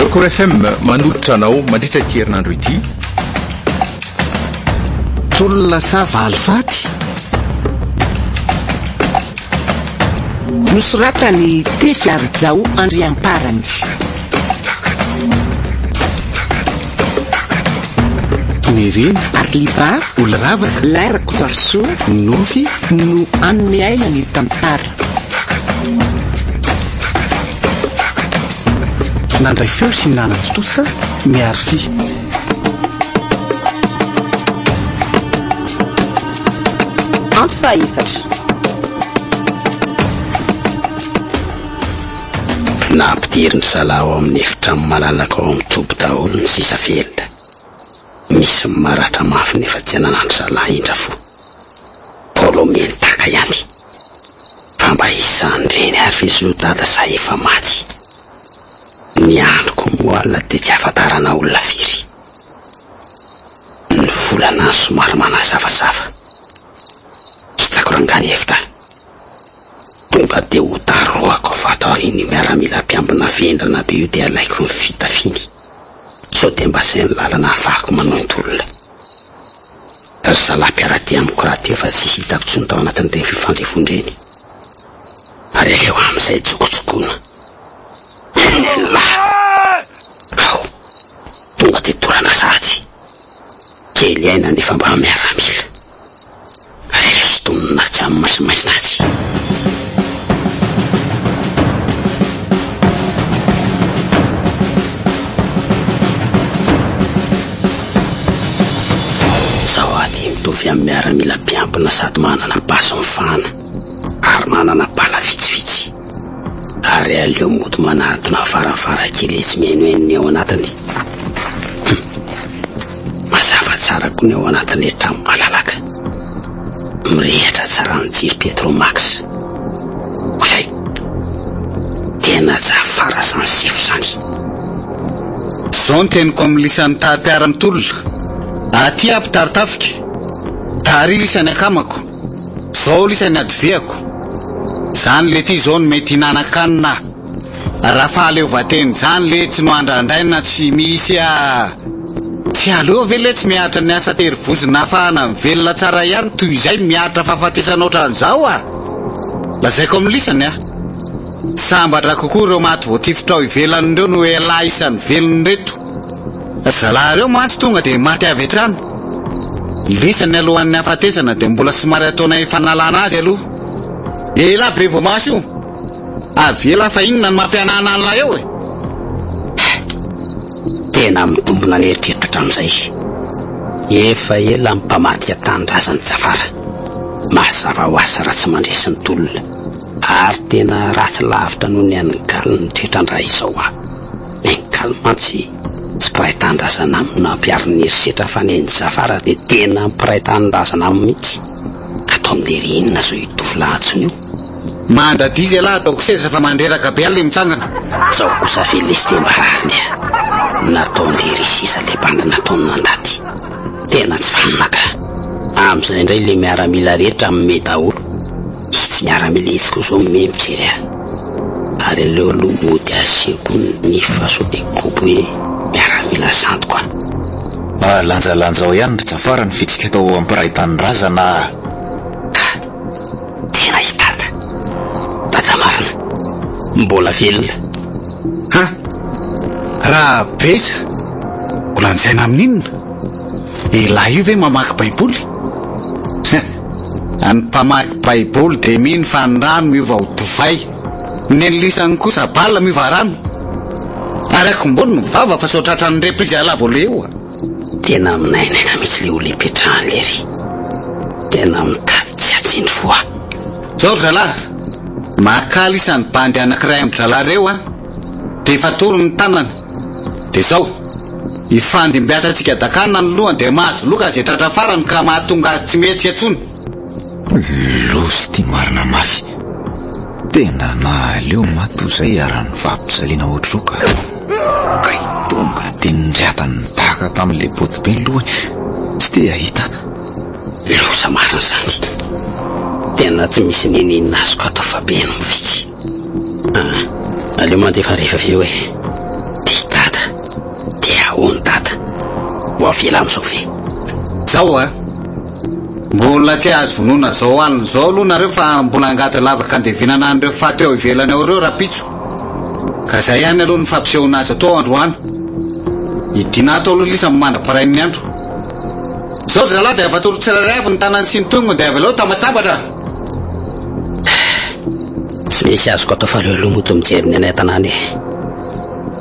Record FM manolotra anao mandritra ity herinandro ity. Tolona sa valifaty? Nosoratan'i Tefy Harijao Andriamparany. Nirina. Arliva. Oloravaka. Lay Rakotoarisoa. Nofy. No hanome aina ny tantara. Nandray feo sy nanatontosa Miarify. Andro fahaefatra. Nampidirin-dry zalahy ao amin'ny efitrano malalaka ao amin'ny toby daholo ny sisa velona. Misy maratra mafy nefa tsy ananan-dry zalahy indra fo. Paolo mientaka ihany. Fa mba isan'ireny ary ve zao dada sa efa maty? Ny androko moa alina dia tsy ahafantarana olona firy. Ny volana somary manazavazava. Hitako rangahy ny hevitra. Tonga dia ho darohako vato aorian'io miaramila mpiambina vendrana be io dia alaiko ny fitafiany. Sao dia mba izay ny lalana ahafahako manohy ny tolona. Ry zalahy mpiara-dia amiko rahateo fa tsy hitako intsony tao anatin'ireny fifanjevoana ireny. Ary aleo amin'izay jokojokoana. Elah! Ao! Tonga dia torana sahady. Kely aina nefa mba miaramila. Ary aleo sintomina tsy amin'ny maizimaizina atsy. Zao aho dia mitovy amin'ny miaramila mpiambina sady manana basy mifahana ary manana bala vitsivitsy. Ary aleo mody manatona varavarankely etsy mihainohaino ny ao anatiny. Hum. Mazava tsara koa ny ao anatin'ilay trano malalaka. Mirehitra tsara ny jiro Petromax. Oay! Tena jafara zany sefo zany. Zao ny teniko amin'ny lisan'ny tary mpiara-mitolona. Aty aho mpitari-tafika. Tary lisany akamako. Zao lisany adiviako. Zany lety zao no mety hinanan-kanina. Raha fahaleovantena izany letsy no andrandraina tsy misy a! Tsy aleo ve letsy miaritra ny asa terivozona ahafahana mivelona tsara ihany toy izay miaritra fahafatesana ohatran'izao a! Lazaiko amin'ny lisany a! Sambatra kokoa ireo maty voatifitra ao ivelany ireo noho ialahy isan'ny velona ireto. Zalahy ireo mantsy tonga dia maty avy hatrany. Lisany alohan'ny hafatesana dia mbola somary ataonay fanalana azy aloha. Elah be voamaso io! Avela fa inona no mampihanahana an'lah eo e? Tena mitombina ny eritreritra hatramin'izay. Efa ela ny mpamadika tanindrazan'i Jafara. Mazava ho azy raha tsy mandresy ny tolona. Ary tena ratsy lavitra noho ny an'i Galy ny toetran-draha izao ah. Ny an'i Galy mantsy tsy mpiray tanindrazana aminy no ampihariny herisetra fa ny an'i Jafara dia tena mpiray tanindrazana aminy mihitsy. Ataon'i lery inona zao io tovolahy antsony io? Mandradiza ialahy ataoko seza fa mandreraka be aho le mitsangana. Zao kosa ve lesy de mba rariny a! Nataon-lery sisa le bandy nataony nandady. Tena tsy vanona ka! Amizay indray le miaramila rehetra mime daholo. Itsy miaramila itsy koa zao mime mijery ahy. Ary aleo aloha mody asehoko ny nify fa sao de kobo hoe miaramila sandoka. Mba lanjalanjao ihany ry Jafar ny fihetsika atao amin'ny mpiray tanindrazana a! Ka! Tena i Dada! Dada marina! Mbola velona! Ha! Raha beza! Mbola anjaina amin'inona? Elah io ve mamaky baiboly? Heh! Ny mpamaky baiboly dia mino fa ny rano miova ho divay. Ny an'lisany kosa bala miova rano. Ary akombony ny vava fa sao tratran'ny reprise à la volée eo a! Tena minainaina mihitsy le olona ipetrahany lery. Tena mitady tsy hatsindry fo aho. Zao ry zalahy, makaly isan'ny bandy anankiray amin-dry zalahy ireo an, dia efa atoro ny tanany. Dia zao, ifandimbiasantsika dakana ny lohany dia mahazo loka izay tratra farany ka mahatonga azy tsy mihetsika intsony. Loza ity marina mafy. Tena nahaleo maty toy izay iharan'ny fampijaliana ohatr'izao ka. Kay tonga dia nindriatany nidaka tamin'ilay boty be ny lohany. Tsy te hahita. Loza marina izany. Tena tsy misy niniana azoko atao fa be no mividy. Ah, aleo mandefa rehefa avy eo e. Tia dada. avela amin'izao ve? Zao a! Mbola tsy azo vonoina zao alina izao aloha nareo fa mbola angady lavaka andevenana an'ireo faty ao ivelany ao ireo rahampitso. Ka zay ihany aloha ny fampisehoana azy atao androany. Hidiana ato aloha lisa mandra-parain'ny andro. Zao ry zalahy dia afatoro tsirairay avy ny tanany sy ny tongony dia avelao tabatambatra. Tsy misy azoko atao fa aleo aloha mody mijery ny anay an-tanàna e.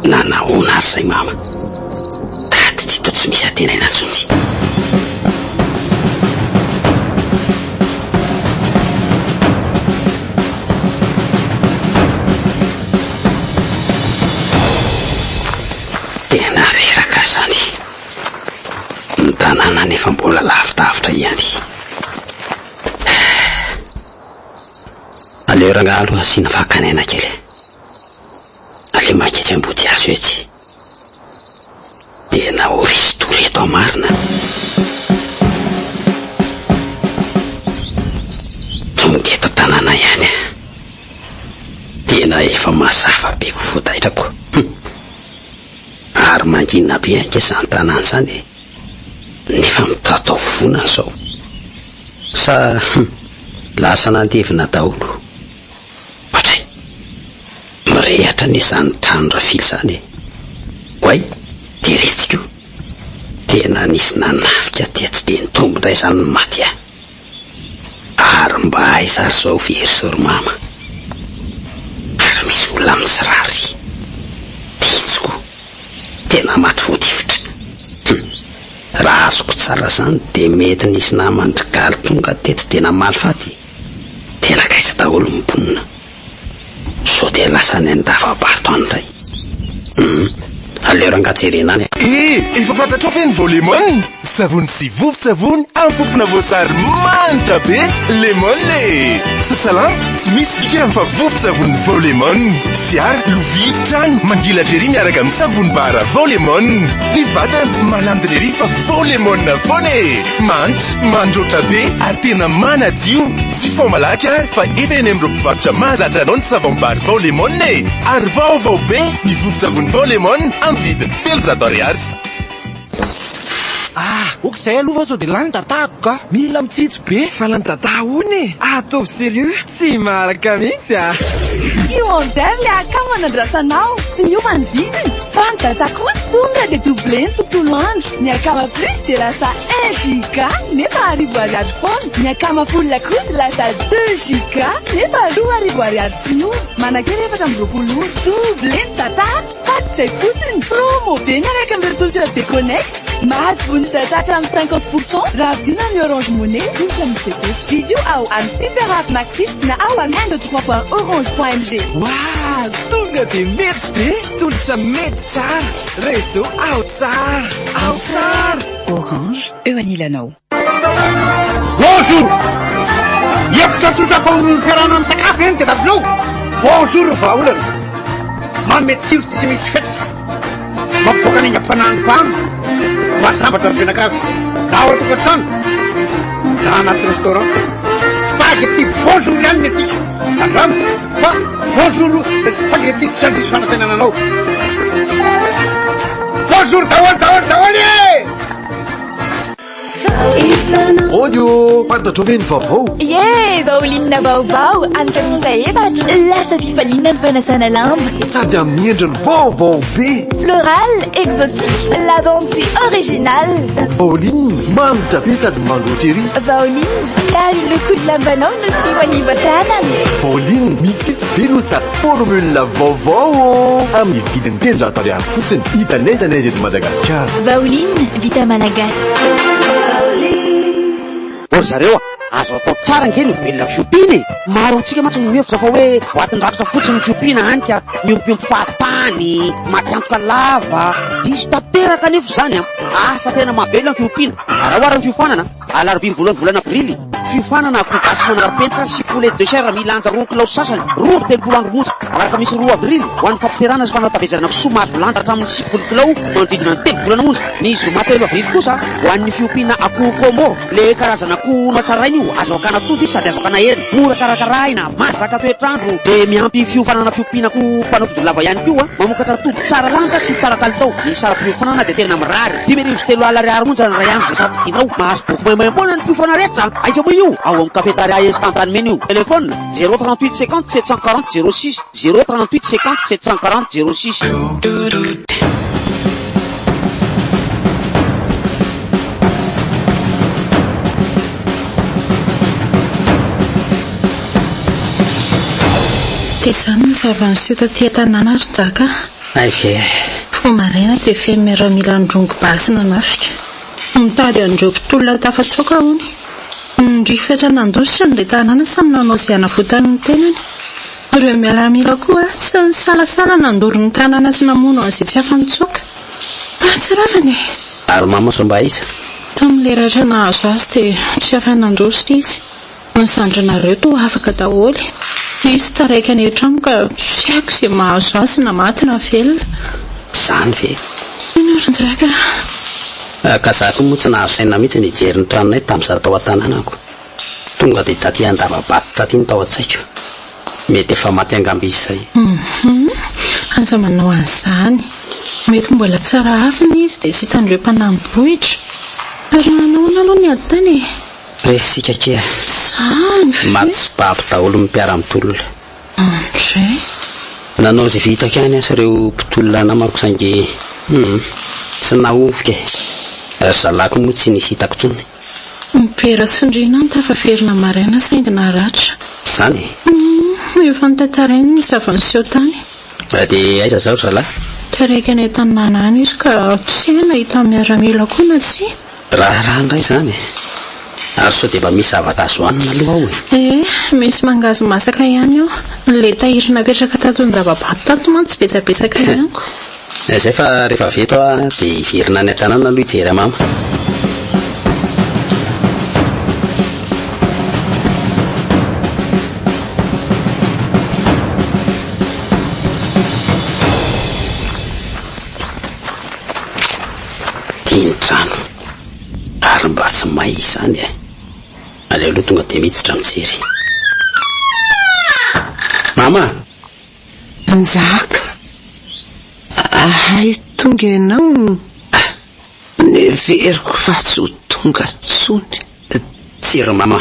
Nanahoana ary izay mama? Taty ity toa tsy misy antenaina intsony. Tena reraka izany. Ny tanàna nefa mbola lavidavitra ihany. Aleo rangahy aloha asiana fakana aina kely e. Aleo maketsy ambody hazo etsy. Tena ho ristory eto marina. Tonga eto an-tanàna ihany aho. Tena efa mazava be koa vao taitrako. Ary mangina be ange izany tanàna izany e. Nefa mitatao vonana izao. Sa lasa nandevina daholo. Ohatray! Mirehatra anie izany trano Rafily izany e! Oay! Dia retsy koa! Tena nisy nanafika teto dia nitombo indray izany ny maty a! Ary mba aiza ary izao very izao ry mama? Ary misy olona mitsirary. Dia itsy koa! Tena maty voatifitra. Hum! Raha azoko tsara izany dia mety nisy naman-dry Galy tonga teto dia namaly faty e! Dia nankaiza daholo ny mponina? Sao dia lasa any an-dava-bato any indray? Hum, aleo rangaha jerena any. Eh! Efa fantatrao ve ny vao lemon? Savony sy vovon-tsavony amin'ny fofona voasary manitra be, lemon e! Sasalambo, tsy misy dikany fa vovon-tsavony vao lemon. Fiara, lovia, trano, mangilatra ery miaraka amin'ny savony bara vao lemon. Ny vatana, malandina ery fa vao lemon foana e! Manitra, mandroatra be ary tena manadio. Tsy fao malaky ary fa efa eny amin'ireo mpivarotra mahazatra anao ny savon-bary vao lemon e! Ary vaovao be ny vovon-tsavony vao lemon amin'ny vidiny 300 ariary. Ah, ok izay aloha fa sao dia lany datako ka. Mila mitsitsy be. Fa lany data ahoana e? Ataovy sérieux, tsy maharaka mihitsy ah. Io Onder le akama nandrasanao, tsy miova ny vidiny fa ny data kosa tonga dia doublé ny tontolo andro. Ny akama plus dia lasa un giga nefa arivo ariary foana. Ny akama full kosa lasa deux giga nefa 2000 ariary tsy miova. Manan-kery 24 ora. Doublé ny data fa tsy izay fotsiny. Promo be miaraka amin'ireo tolotra Bconnect. Mahazo bonus data hatramin'ny 50% raha vidiana amin'ny Orange Money. Tolotra misy fepetra. Vidio ao amin'ny Super App Maxit na ao amin'ny un deux trois point orange point mg. Waah! Tonga dia mety be! Tolotra mety tsara! Réseau ao tsara! Ao tsara! Orange, eo anilanao. Bonjour! Hevitra tsotra ataon'ny fiarahana misakafo ve no tadiavinao? Bonjour ny vahaolana. Manome tsiro tsy misy fetra. Mampivoaka ny aingam-panahy ny mpahandro. Mahasambatra ny mpianakavy. Na ao an-tokantrano, na anaty restaurant. Spaghetti bonjour ihany ny antsika. Andramo fa bonjour spaghetti tsy handiso fanantenana anao. Bonjour daholo daholo daholo e! Audio! Fantatrao ve ny vaovao? Ie! Vaolinina vaovao, hanitra miisa efatra, lasa fifaliana ny fanasana lamba. Sady amin'ny endriny vaovao be! Floral, exotique, lavande sy original. Vaolinina, manitra be sady mandroatra ery. Vaolinina, miaro ny lokon'ny lambanao no tsy ho an'iva tanana. Vaolinina, mitsitsy be no sady formule vaovao amin'ny vidiny 300 ariary fotsiny, hita n'aiza n'aiza eto Madagasikara. Vaolinina, vita malagasy. Ô ry zareo a! Azo atao tsara ange ny velona fiompiana e! Maro amintsika mantsy no mihevitra fa hoe boatin-drakitra fotsiny ny fiompiana hany ka miompiompy fahatany, maty antoka lava. Diso tanteraka anefa izany an! Asa tena mahavelona ny fiompiana. Araho ary ny fiofanana, alarobia ny voalohan'ny volana aprily. fiofanana akoho gasy manara-penitra sy poulet de chair milanja roa kilao sy sasany, 32 andro monja. Alakamisy 2 avrily, ho an'ny fampiterahana sy fanatavezana kisoa mahazo lanja hatramin'ny 90 kilao manodidina ny telo volana monja. Ny zoma 3 avrily kosa, ho an'ny fiompiana akoho Komoro, le karazana akoho nohatsaraina io, azo akana atody izy sady azo akana hena, mora karakaraina, mahazaka toetr'andro, dia miampy fiofanana fiompiana akoho mpanao atody lava ihany koa, mamokatra atody tsara lanja sy tsara kalitao. Ny saram-piofanana dia tena mirary, 3500 ariary monja ny iray andro izay safidinao. Mahazo boky maimaimpoana ny mpiofana rehetra. Aiza moa io? Ao amin'ny Cafetaria Est Antanimena io. Téléphone, 0 38 50 740 06, 0 38 50 740 06. Dia izany ny zava-niseho taty an-tanàna ry Njaka a! Hay ve! Vao maraina dia feno miaramila nidrongy basy nanafika. Nitady an'ireo mpitolona tafatsoaka hono. Nirifatra nandositra ny iray tanàna samy nanao izay hanavotany ny tenany. Ireo miaramila koa tsy nisalasala nandoro ny tanàna sy namono an'izay tsy afa-nitsoaka. Mahatsiravina e! Ary mama sao mba aiza? Tamin'ilay ratra nahazo azy dia tsy afa-nandositra izy. Ny zandrinareo toa afaka daholo. Izy taraiky any an-trano ka tsy haiko izay mahazo azy na maty na velona. Izany ve? Eny ry Njaka a! Ka za koa moa tsy nahazo saina mihitsy ny hijery ny tranonay tamin'izaho tao an-tanànako. Tonga dia taty Andavabato taty ny tao an-tsaiko. Mety efa maty angamba izy izay. Hum, aza manao an'izany. Mety mbola tsara hafina izy dia tsy hitan'ireo mpanani-bohitra. Fa raha nahoana aloha ny ady tany e? Resy isika akia. Izany ve? Maty sy babo daholo ny mpiara-mitolona. Andre. Nanao izay vitako ihany aho sy ireo mpitolona namako saingy hum, tsy nahovika e. Ry zalako moa tsy nisy hitako intsony. Ny Bera sy Ndriana no tafaverina maraina saingy naratra. Izany e? Hum, efa notantarainy ny zava-niseho tany. Dia aiza izao ry zalahy? Taraiky any an-tanàna any izy ka tsy hay na hita miaramila koa na tsia. Raharaha indray izany e! Ary sao dia mba misy zavatra azo hanina aloha ao e? Eh, misy mangahazo masaka ihany ao. Ilay tahiry napetraka tato an-dava-bato tato mantsy betsabetsaka ihany ko. Izay fa rehefa avy eto aho dia hiverina any an-tanàna aloha hijery an'i mama. Ity ny trano. Ary mba tsy may izany e. Aleo aloha tonga dia miditra mijery. Mama! Njaka, hay tonga ianao. Neveriko fa tsy ho tonga intsony. Tsia ry mama.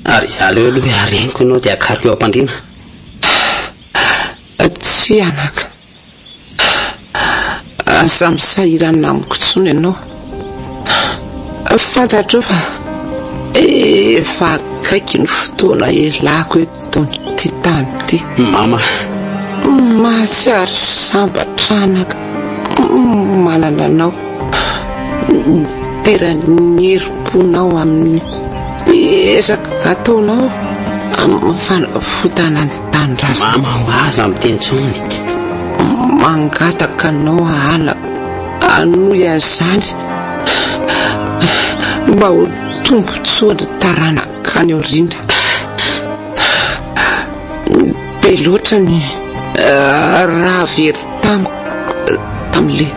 Ary aleo aloha hareniko ianao dia akariko eo am-pandriana. Tsia anaka. Aza misahirana amiko intsony ianao. Fantatrao fa efa akaiky ny fotoana hialako eto amin'ity tany ity. Mama. Mahatsiaro sambatra anaka manana anao. Midera ny herim-ponao amin'ny ezaka ataonao amin'ny fanavotana ny tanindrazana. Mama o, aza miteny intsony. Mangataka anao anaka hanohy an'izany mba ho tombontsoan'ny taranaka any aoriana. Be loatra ny raha very tamiko tamin'ilay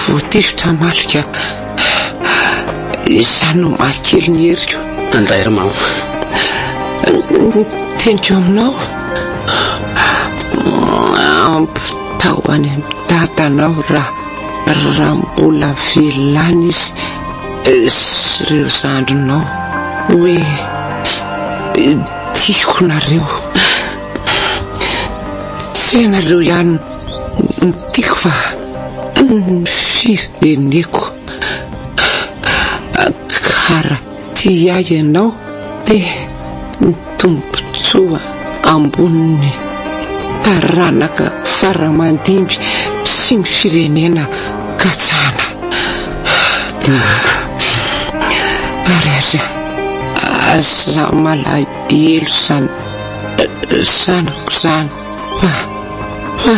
voatifitra malika. Izany no mahakely ny heriko. Andray ry mama. Ny teniko aminao, ampitao any amin'ny dadanao raha raha mbola velona any izy sy ireo zandrinao hoe tiako nareo. Tsy ianareo ihany no tiako fa ny fireneko. Ka raha tia ahy ianao dia ny tombontsoa ambonin'ny taranaka fara aman-dimby sy ny firenena katsahana. Ary aza aza malahelo izany zanako izany fa fa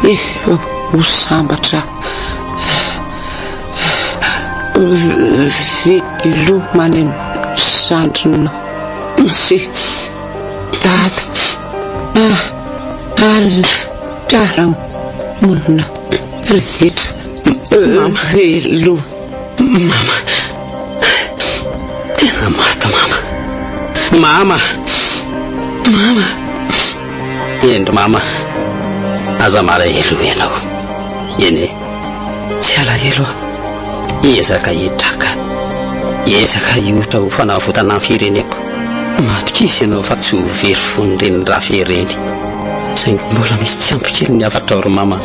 efa ho sambatra Veloma any amin'ny. zandrinao sy dada ary ny mpiara-monina rehetra. Mama veloma. Mama. Tena maty mama. Mama. Mama. Eny ry mama. Aza malahelo ianao. Eny e. Tsy alahelo aho. Hiezaka hitraka. Hiezaka hiotra ho fanavotana ny fireneko. Matokisa ianao fa tsy ho very fon'ireny rafy ireny. Saingy mbola misy tsy ampy kely ny hafatrao ry mama.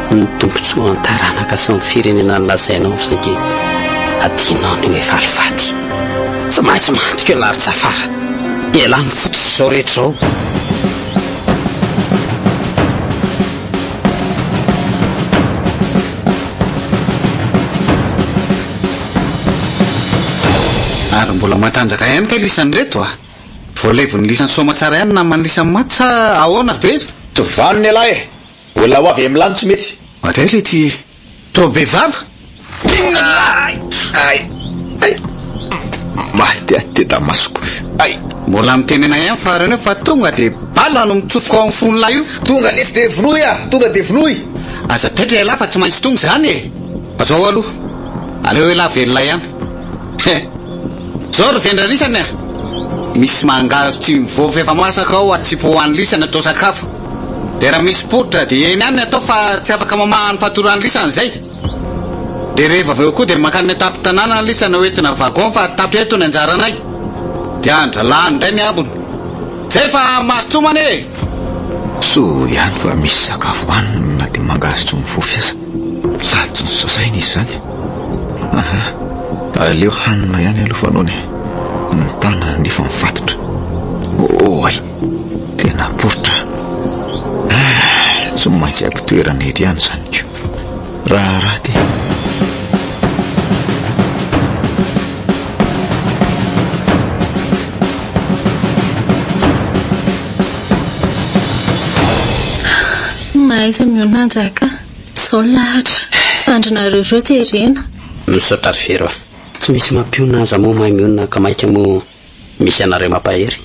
Ny tombontsoan-taranaka sy ny firenena nolazainao saingy adinao ny hoe valifaty. Tsy maintsy matoky ialahy ry Jafara. Ialahy no fototr'izao rehetra izao. Ary mbola matanjaka ihany kay lisan'ireto a! Voalevon'ny lisany soamatsara ihany naman'ny lisany maty sa ahoana ry Beza? Tsy vanona ialahy e! Mbola ho avy amin'lah no tsy mety. Oadray le ty toa be vava. Ay! Ay! Ay! Maty aho teda masoko. Ay! Mbola mitenena ihany farany eo fa tonga de bala no mitsofoka ao amin'ny fon'lah io. Tonga lesy de vonoy ah! Tonga de vonoy! Aza taitra ialahy fa tsy maintsy tonga izany e! Fa zao aloha, aleo ialahy velona ihany. He! Zao ry vendrarisany a! Misy mangahazo tsy mivoafy efa masaka ao atsipy ho an'i lisany atao sakafo. Dia raha misy poritra dia eny ihany ny atao fa tsy afaka mamaha ny fatoran'i lisany izay. Dia rehefa avy eo koa dia mankany an-tampon-tanàna ny lisany ho entina wagon fa tapitra eto ny anjaranay. Dia andralahany indray ny ambiny. Zay fa mazotoa anie e! Soa ihany fa misy sakafo hanina na dia mangahazo tsy mifofy aza. Sady tsy nosasaina izy izany. Aha, aleo hanina ihany aloha fa nony ny tanana nefa mifatotra. Oay, tena poritra. Ah, tsy maintsy ampitoerana ery ihany izany ko. Raharaha ty. Mahaiza mionona Njaka. Izao ny lahatra. Sandrinareo ireo terena. Misaotra ry Vero a. Tsy misy mampionona aza moa mahay mionona ka maika moa misy anareo mampahery.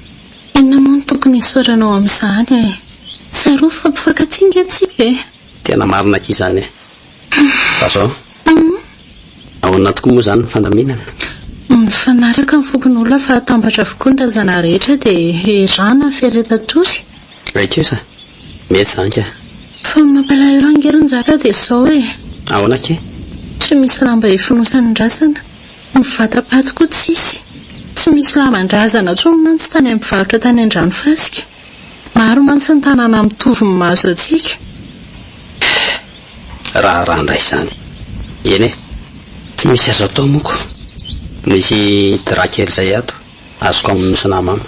Inona moa no tokony hisaoranao amin'izany e? Tsarovy fa mpifankatia ange tsika e. Tena marina akia izany e. Fa zao, ahoana tokoa moa izany ny fandaminana? Mifanaraka ny fokonolona fa atambatra avokoa ny razana rehetra dia erana ny fiaretatory. Hay kosa, mety izany ka. Fa ny mampalahelo ange ry Njaka dia izao e. Ahoana akia? Tsy misy lamba hifonosan'ny razana. Ny vata-paty koa tsisy. Tsy misy lamban-drazana intsony mantsy tany amin'ny mpivarotra tany Andranofasika. Maro mantsy ny tanàna mitovy ny mahazo antsika. Raharaha indray izany. Eny e, tsy misy azo atao moa ko. Misy drap kely izay ato, azoko amonosana mama.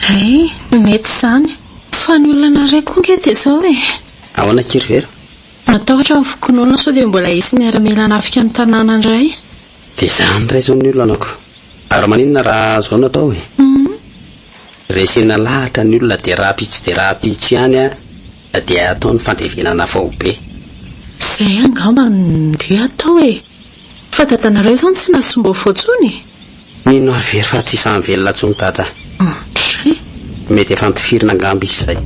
Hay, mety izany. Fa ny olana iray koa ange dia izao e. Ahoana akia ry Vero? Matahotra ny fokonolona sao dia mbola hisy miaramila hanafika ny tanàna indray. Dia izany indray izao ny olana ko. Ary maninona raha izao no atao e? Resena lahatra ny olona dia rahampitso dia rahampitso ihany dia atao ny fandevenana faobe. Izay angamba no ndeha atao e! Fa dadanareo izany tsy nahasom-baovao intsony e? Mino aho very fa tsy samy velona intsony dada. Entre. Mety efa notifirina angamba izy izay.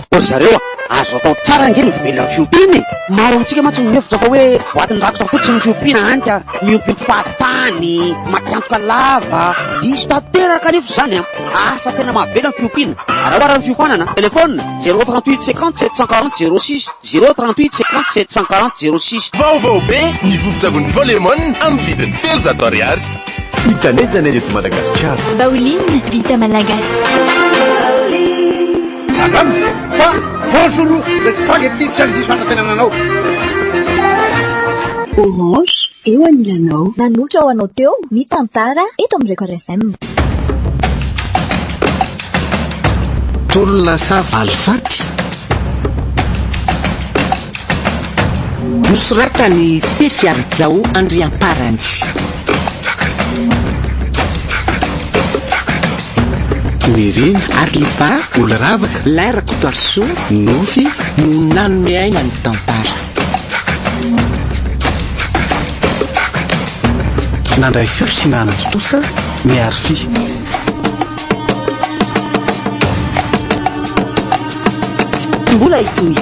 Ry zareo a, azo atao tsara ange ny mivelona amin'ny fiompiana e! Maro amintsika mantsy no mihevitra fa hoe boatin-drakotra fotsiny ny fiompiana hany ka miompiompy fahatany, matiantoka lava. Diso tanteraka anefa izany an! Asa tena mahavelona ny fiompiana. Araho ary ny fiofanana, téléphone, 0 38 50 740 06, 0 38 50 740 06. Vaovao be ny vovon-tsavony Volemon amin'ny vidiny 300 ariary. Hita n'aiza n'aiza eto Madagasikara. Baoline vita malagasy. Angamba fa bonjour le spaghetti tsy handiso fanantenana anao. Orange, eo anilanao. Nanolotra ho anao teo ny tantara eto amin'ny Record FM. Tolona sa valifaty? Nosoratan'i Tefy Harijao Andriamparany. Nirina. Arliva. Oloravaka. Lay Rakotoarisoa. Nofy. No nanome aina ny tantara. Nandray feo sy nanatontosa ny Arfi. Mbola hitohy.